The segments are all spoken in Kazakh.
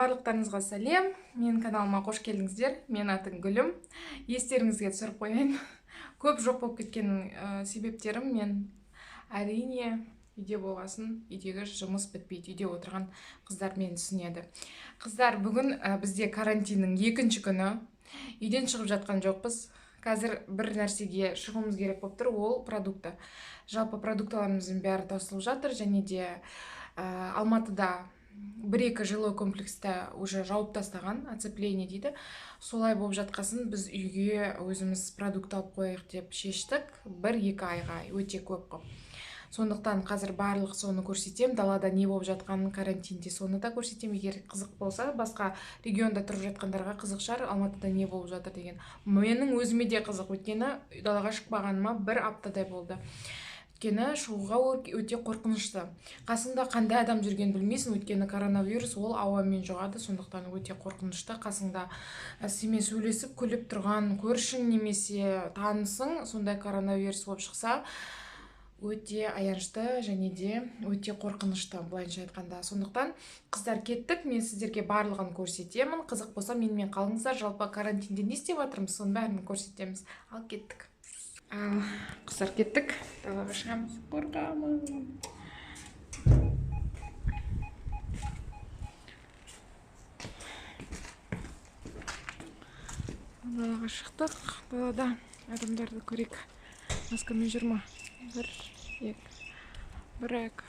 Барлықтарыңызға сәлем, менің каналыма қош келдіңіздер. Менің атым Гүлім. Естеріңізге түсіріп қояйын. Көп жоқ болып кеткен себептерім, мен әрине үйде болғасын, үйдегі жұмыс бітпейді, үйде отырған қыздар мені түсінеді. Қыздар, бүгін бізде карантиннің екінші күні. Үйден шығып жатқан жоқпыз. Қазір бір нәрсеге шығуымыз керек болып тұр, ол продукты. Жалпы продуктыларымыздың бәрі таусылып жатыр, және де Алматыда бір-екі жилой комплексті уже жауып тастаған, оцепление дейді. Солай болып жатқасын біз үйге өзіміз продукт алып қояйық деп шештік, бір-екі айға өте көп қылып. Сондықтан қазір барлық соны көрсетем, далада не болып жатқанын карантинде соны да көрсетем. Егер қызық болса, басқа регионда тұрып жатқандарға қызық шығар, Алматыда не болып жатыр деген. Менің өзіме де қызық, өйткені далаға шықпағаныма бір аптадай болды. Өйткені шығуға өте қорқынышты. Қасыңда қандай адам жүргенін білмейсің, өйткені коронавирус ол ауамен жұғады, сондықтан өте қорқынышты. Қасыңда сенімен сөйлесіп күліп тұрған көршің немесе танысың сондай коронавирус болып шықса, өте аянышты және де өте қорқынышты, былайынша айтқанда. Сондықтан қыздар кеттік, мен сіздерге барлығын көрсетемін. Қызық болса менімен қалыңыздар. Жалпы карантинде не істеп жатырмыз, соның бәрін көрсетеміз. Ал кеттік. Ал қыздар кеттік, далаға шығамыз. Қорқамын. Далаға шықтық. Далада адамдарды көрейік. Маскамен жүр ма? Бір, екі, бір, екі.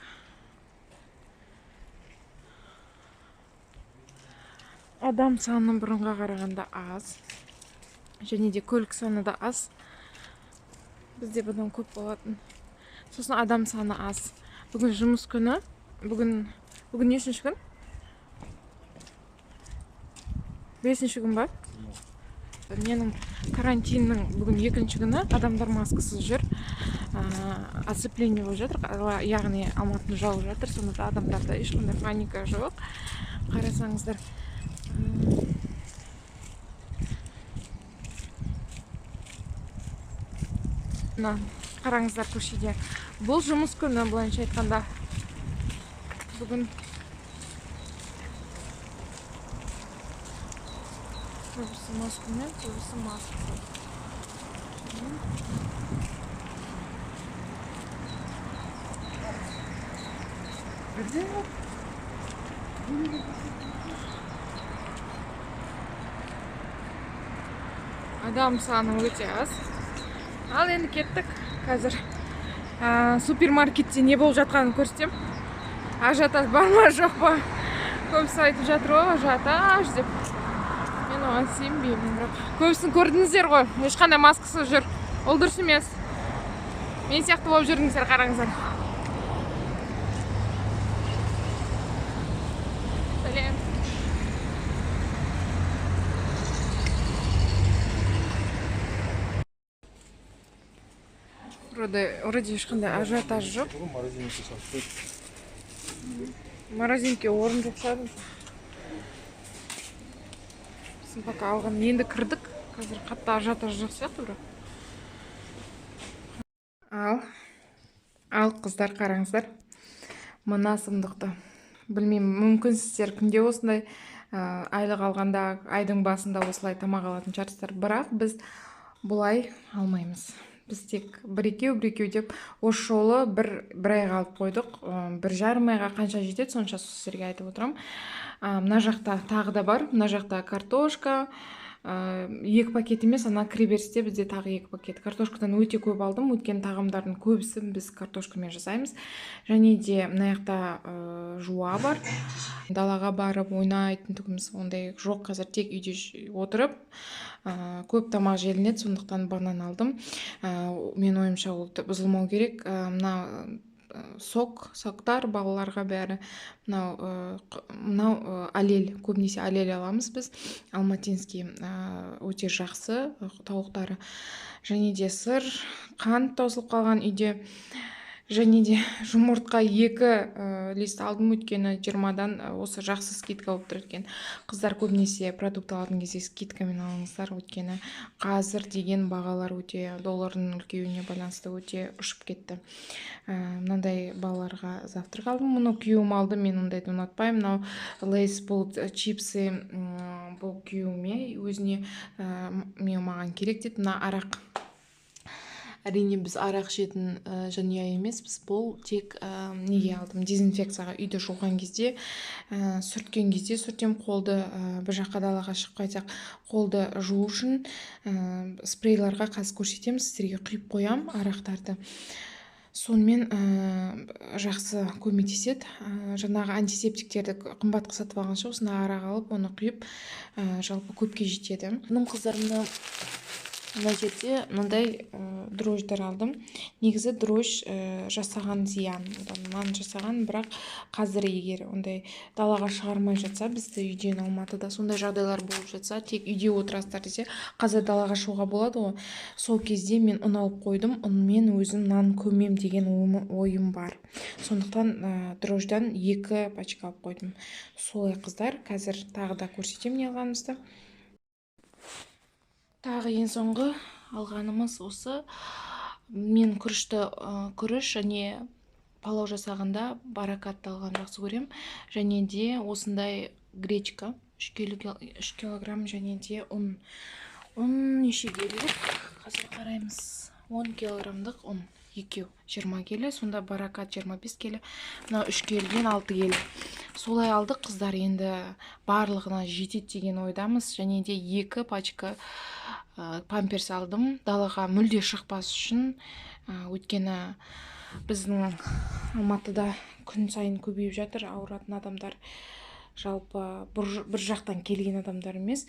Адам саны бұрынға қарағанда аз. Және де көлік саны да аз. Бізде бұдан көп болатын. Сосын адам саны аз. Бүгін жұмыс күні. Бүгін нешінші күн? 5-ші күн ба? Менің карантиннің бүгін екінші күні. Адамдар маскасыз жүр. Оцепление болып жатыр, яғни Алматыны жауып жатыр. Сонда адамдарда ешқандай паника жоқ. Қарасаңыздар. Мына қараңыздар көшеде. Бұл жұмыс күні, былайынша айтқанда. Бүгін көбісі маскамен, көбісі маскасыз. Адам саны өте аз. Ал енді кеттік. Қазір супермаркетте не болып жатқанын көрсетем. Ажиотаж бар ма, жоқ па? Көбісі айтып жатыр ғой, ажиотаж деп. Мен оған сенбеймін, бірақ көбісін көрдіңіздер ғой, ешқандай маскасыз жүр. Ол дұрыс емес. Мен сияқты болып жүрдіңіздер, қараңыздар. Сәлем. Вроде ешқандай ажиотаж жоқ. Морозилке орын жоқ шығар. Біздің пока алған енді кірдік. Қазір қатты ажиотаж жоқ сияқты бірақ. Ал қыздар қараңыздар. Мына сұмдықты. Білмеймін, мүмкін сіздер күнде осындай айлық алғанда, айдың басында осылай тамақ алатын шығарсыздар. Бірақ біз бұлай алмаймыз. Біз тек бір-екеу, бір-екеу деп осы жолы бір айға алып қойдық. 1,5 айға қанша жетеді, сонша сіздерге айтып отырамын. Мына жақта тағы да бар. Мына жақта картошка, 2 пакет емес, ана кіреберісте бізде тағы 2 пакет. Картошкадан өте көп алдым, өйткені тағамдардың көбісін біз картошкамен жасаймыз. Және де мына жақта жуа бар. Далаға барып ойнайтын түгіміз ондай жоқ, қазір тек үйде отырып, көп тамақ желінеді, сондықтан банан алдым. Мен ойымша ол бұзылмау керек. Мына соктар балаларға бәрі. Мынау алель, көбінесе алель аламыз біз. Алматинский өте жақсы тауықтары. Және де сыр, қант таусылып қалған үйде. Және де жұмыртқа 2 лист алдым, өйткені 20-дан осы жақсы скидка болып тұр екен. Қыздар, көбінесе продукт алатын кезде скидкамен алыңыздар, өйткені қазір деген бағалар өте доллардың үлкеюіне байланысты өте ұшып кетті. Мынандай балаларға завтрак алдым, мұны күйеуім алды, мен ондайды ұнатпаймын. Мынау Лейс, бұл чипсы, бұл күйеуіме өзіне, мен маған керек деді. Мына арақ, әрине біз арақ ішетін жанұя емеспіз, бұл тек неге алдым, дезинфекцияға, үйді жуған кезде, сүрткен кезде сүртем қолды, бір жаққа далаға шығып қайтсақ қолды жуу үшін, спрейларға қазір көрсетемін сіздерге, құйып қоям арақтарды. Сонымен жақсы көмектеседі. Жаңағы антисептиктерді қымбатқа сатып алғанша осындай арақ алып, оны құйып, жалпы көпке жетеді. Бұның қыздар, мына жерде мынандай дрожждар алдым. Негізі дрожж жасаған зиян, нан жасаған, бірақ қазір егер ондай далаға шығармай жатса, бізді үйден, Алматыда сондай жағдайлар болып жатса, тек үйде отырасыздар десе, қазір далаға шығуға болады ғой. Сол кезде мен ұн алып қойдым, ұнмен өзім нан көмем деген ойым бар. Сондықтан дрожждан 2 пачка алып қойдым. Солай, қыздар, қазір тағы да көрсетемін не алғанымызды. Тағы ең соңғы алғанымыз осы. Мен күріш және палау жасағанда Баракатты алған жақсы көрем. Және де осындай гречка 3 килограмм және де ұн. Ұн неше келілік? Қазір қараймыз. 10 килограммдық ұн екеу 20 келі, сонда Баракат 25 келі, мынау 3 келіден 6 келі. Солай алдық, қыздар, енді барлығына жетеді деген ойдамыз. Және де 2 пачка памперс алдым, далаға мүлде шықпас үшін, өйткені біздің Алматыда күн сайын көбейіп жатыр ауыратын адамдар. Жалпы бір жақтан келген адамдар емес,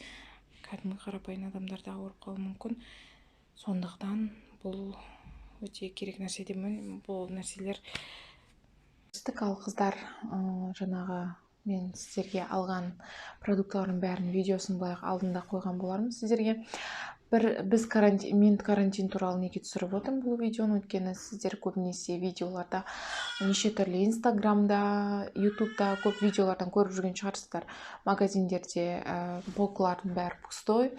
кәдімгі қарапайым адамдар да ауырып қалуы мүмкін. Сондықтан бұл өте керек нәрсе деп ойлаймын. Бұл нәрселер. Ал қыздар, жаңағы мен сіздерге алған продукттардың бәрін видеосын былай алдында қойған болармын сіздерге. Бір, біз карантин, мен карантин туралы неге түсіріп отырмын бұл видеоны, өйткені сіздер көбінесе видеоларда неше түрлі Инстаграмда, Ютубта көп видеолардан көріп жүрген шығарсыздар. Магазиндерде полкалардың бәрі пустой,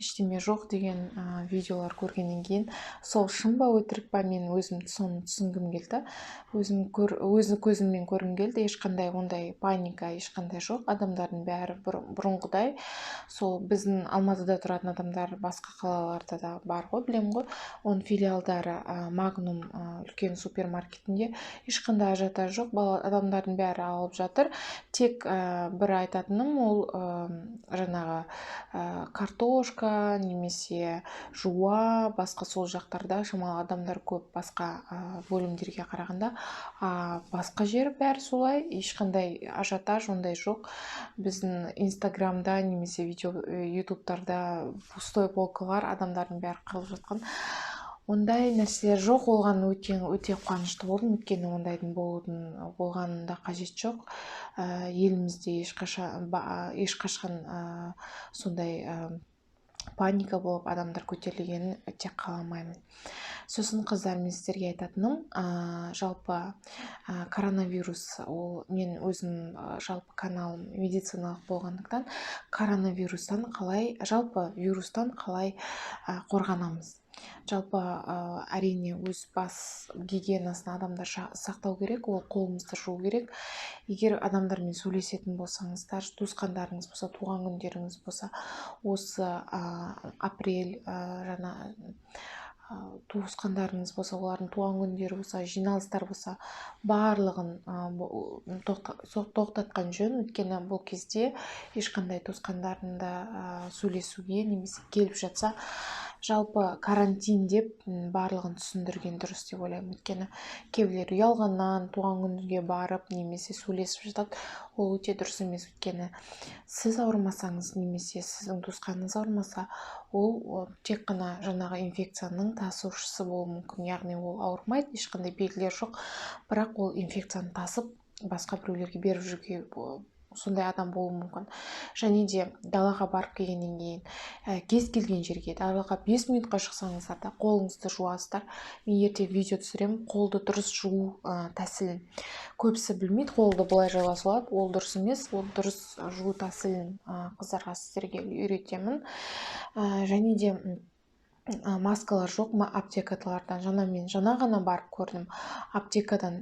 ештеме жоқ деген видеолар көргеннен кейін сол шын ба өтірік па, мен өзім соны түсінгім келді. Өзім өзі көзіммен көргім келді. Ешқандай ондай паника ешқандай жоқ. Адамдардың бәрі бұрынғыдай. Сол біздің Алматыда тұратын адамдар, басқа қалаларда да бар ғой, білемін ғой. Оның филиалдары, Магнум, үлкен супермаркетінде ешқандай ажиотаж жоқ. Адамдардың бәрі алып жатыр. Тек бір айтатыным ол, жаңағы, картошка немесе жуа, басқа сол жақтарда шамалы адамдар көп, басқа бөлімдерге қарағанда. Басқа жер бәрі солай, ешқандай ажиотаж ондай жоқ. Біздің Инстаграмда немесе видео, Ютубтарда пустой полкалар, адамдардың бәрі қырылып жатқан. Ондай нәрселер жоқ. Оған өте, өте қуанышты болдым, өйткені ондайдың болғанында қажет жоқ. Елімізде ешқашан, сондай паника болып адамдар көтерілгенін өте қаламаймын. Сосын, қыздар, мен сіздерге айтатыным, жалпы, коронавирус, ол мен өзім, жалпы каналым медициналық болғандықтан, коронавирустан қалай, жалпы вирустан қалай қорғанамыз? Жалпы, әрине өз бас гигиенасын адамдар сақтау керек, ол қолымызды жуу керек. Егер адамдармен сөйлесетін болсаңыздар, туысқандарыңыз болса, туған күндеріңіз болса, осы, апрель, жаңа, туысқандарыңыз болса, олардың туған күндері болса, жиналыстар болса, барлығын, тоқтатқан жөн. Өйткені бұл кезде ешқандай туысқандарында, сөйлесуге немесе келіп жатса, жалпы карантин деп, барлығын түсіндірген дұрыс деп ойлаймын. Өйткені кейбіреулер ұялғаннан туған күнге барып немесе сөйлесіп жатады, ол өте дұрыс емес. Өйткені сіз ауырмасаңыз немесе сіздің туысқаныңыз ауырмаса, ол тек қана жаңағы инфекцияның тасушысы болуы мүмкін. Яғни ол ауырмайды, ешқандай белгілер жоқ, бірақ ол инфекцияны тасып басқа біреулерге беріп жүруге Сондай адам болуы мүмкін. Және де далаға барып келгеннен кейін кез келген жерге, далаға 5 минутқа шықсаңыздар да қолыңызды жуасыздар. Мен ертең видео түсіремін, қолды дұрыс жуу тәсілін. Көбісі білмейді, қолды былай жуа салады, ол дұрыс емес. Ол дұрыс жуу тәсілін қыздарға, сіздерге үйретемін. Және де маскалар жоқ аптекалардан. Жаңа мен жаңа ғана барып көрдім аптекадан,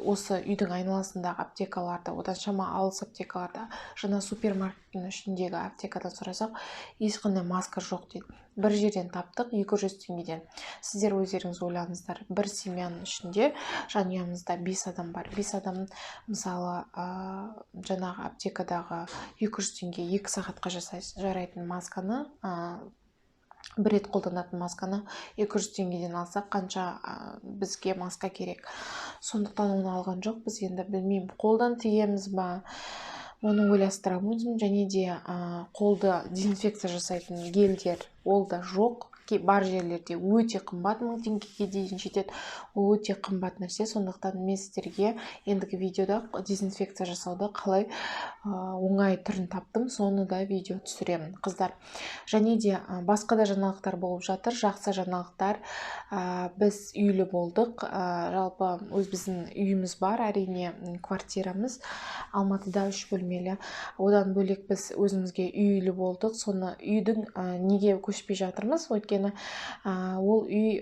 осы үйдің айналасындағы аптекаларда, одан шама алыс аптекаларда, жаңа супермаркеттің ішіндегі аптекадан сұрасақ, ешқандай маска жоқ дейді. Бір жерден таптық 200 теңгеден. Сіздер өздеріңіз ойлаңыздар, бір семьяның ішінде, жанұямызда 5 адам бар. 5 адам, мысалы, жаңағы аптекадағы 200 теңге 2 сағатқа жарайтын масканы, бір рет қолданатын масканы 200 теңгеден алсақ, қанша бізге маска керек. Сондықтан оны алған жоқпыз. Енді білмеймін, қолдан тігеміз ба, оны ойластырамын өзім. Және де қолды дезинфекция жасайтын гельдер, ол да жоқ. Бар жерлерде өте қымбат, 1000 теңгеге дейін жетеді. Ол өте қымбат нәрсе. Сондықтан мен сіздерге ендігі видеода дезинфекция жасауды қалай оңай түрін таптым, соны да видео түсіремін, қыздар. Және де басқа да жаңалықтар болып жатыр, жақсы жаңалықтар. Біз үйлі болдық. Жалпы өз біздің үйіміз бар, әрине, квартирамыз Алматыда 3 бөлмелі. Одан бөлек біз өзімізге үйлі болдық. Соны үйдің неге көшпей жатырмыз? Өйткені ол үй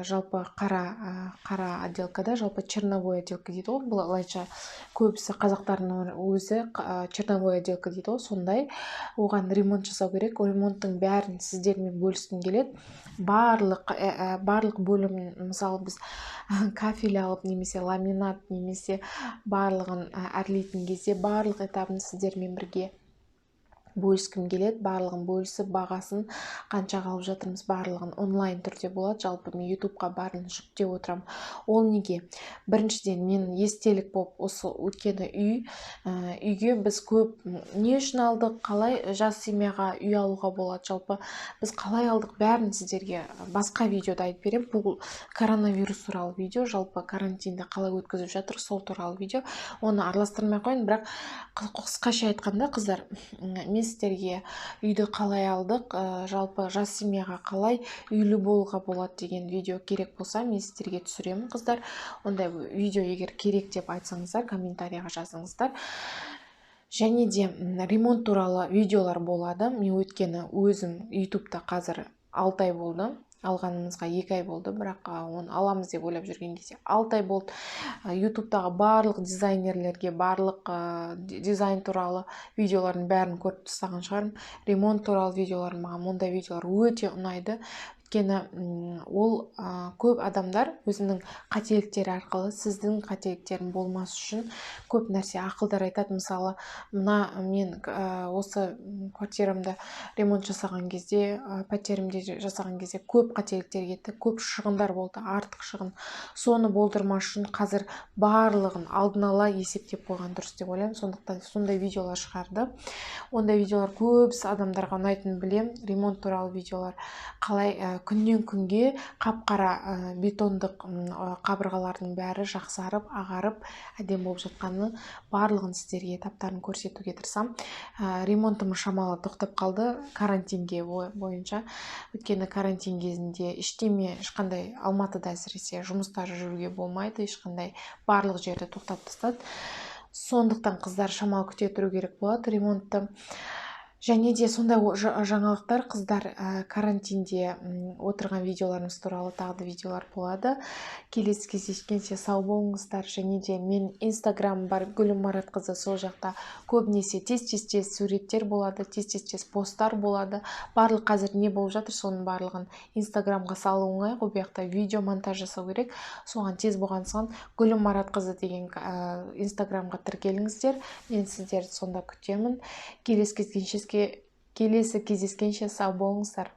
жалпы қара отделкада, жалпы черновой отделка дейді ғой, былайша көбісі қазақтардың өзі черновой отделка дейді ғой, сондай. Оған ремонт жасау керек. Ремонттың бәрін сіздермен бөліскім келеді. Барлық бөлімін, мысалы, біз кафель алып немесе ламинат немесе барлығын әрлейтін кезде барлық этабын сіздермен бірге бөліскім келеді. Барлығын бөлісіп, бағасын қаншаға алып жатырмыз, барлығын онлайн түрде болады. Жалпы мен ютубқа барлығын жүктеп отырамын. Ол неге? Біріншіден, мен естелік болып осы, өйткені үйге біз көп не үшін алдық, қалай жас семьяға үй алуға болады, жалпы біз қалай алдық, бәрін сіздерге басқа видеода айтып беремін. Бұл коронавирус туралы видео, жалпы карантинді қалай өткізіп жатыр, сол туралы видео. Оны араластырмай қояйын, бірақ қысқаша айтқанда, қыздар, мен сіздерге үйді қалай алдық, жалпы жас семьяға қалай үйлі болуға болады деген видео керек болса, мен сіздерге түсіремін, қыздар. Ондай видео егер керек деп айтсаңыздар, комментарийға жазыңыздар. Және де ремонт туралы видеолар болады. Мен өйткені өзім ютубта қазір 6 ай болды, алғанымызға 2 ай болды, бірақ оны аламыз деп ойлап жүрген кезде 6 ай болды. Ютубтағы барлық дизайнерлерге, барлық дизайн туралы видеолардың бәрін көріп тастаған шығармын. Ремонт туралы видеолар, маған мұндай видеолар өте ұнайды. Өйткені ол көп адамдар өзінің қателіктері арқылы сіздің қателіктерін болмас үшін көп нәрсе ақылдар айтады. Мысалы, мына мен осы квартирамда ремонт жасаған кезде, пәтерімде жасаған кезде көп қателіктер кетті, көп шығындар болды, артық шығын. Соны болдырмас үшін қазір барлығын алдын ала есептеп қойған дұрыс деп ойлаймын. Сондықтан сондай видеолар шығарды. Ондай видеолар көбісі адамдарға ұнайтынын білемін. Ремонт туралы видеолар қалай, күннен күнге қап-қара бетондық қабырғалардың бәрі жақсарып, ағарып, әдемі болып жатқанын барлығын сіздерге этаптарын көрсетуге тырысамын. Ремонтымыз шамалы тоқтап қалды карантинге бойынша. Өйткені карантин кезінде ештеме, ешқандай Алматыда әсіресе жұмыстар жүруге болмайды, ешқандай, барлық жерді тоқтап тастады. Сондықтан қыздар шамалы күте тұру керек болады ремонтты. Және де сондай жаңалықтар, қыздар, карантинде отырған видеоларымыз туралы тағы да видеолар болады. Келесі кездескенше сау болыңыздар. Және де мен инстаграм бар, Гүлім Маратқызы, сол жақта көбінесе тез-тез суреттер болады, тез-тез посттар болады. Барлық қазір не болып жатыр, соның барлығын инстаграмға салу оңай ғой, бұл жақта видео монтаж жасау керек. Соған тез болған соң Гүлім Маратқызы деген инстаграмға тіркеліңіздер. Мен сіздерді сонда күтемін. Келесі кездескенше сау болыңыздар.